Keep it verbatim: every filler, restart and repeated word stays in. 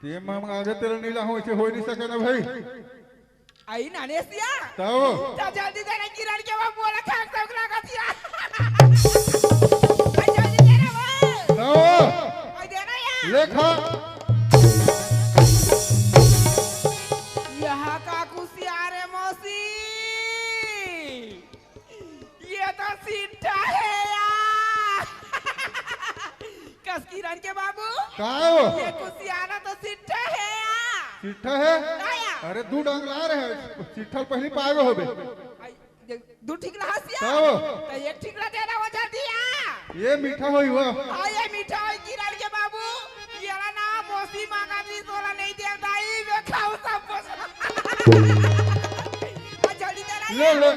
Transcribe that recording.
ते मंगा दे, तेरा नीला हो, ऐसे हो नहीं सके ना भाई। आई नानेसिया। तब? तो जल्दी दे रे, किरण के बाबू बोला खाक सब लागत या। आई जल्दी दे रे वो। तब? आई दे रे या। लेखा। यहाँ का कुसियार है मौसी। ये तो सिट्ठा है यार। कस किरण के बाबू। का हो? ये कुसियारा तो सिट्ठा है यार। सिट्ठा है? का या? अरे दू डंग ला रहे हैं, सिट्ठा पहली पाए होबे। आई, दू ठिकरा हसिया। का हो? तो एक ठिकरा दे रहा वो जल्दी आ। ये मीठा होई हुआ। हाँ, ये मीठा होई किरण के बाबू। ये ला ना मौसी मांगा जी, तोला नहीं दे दाई, मैं खाऊं सब कुछ। आ, जल्दी दे रहा ले, या। ले।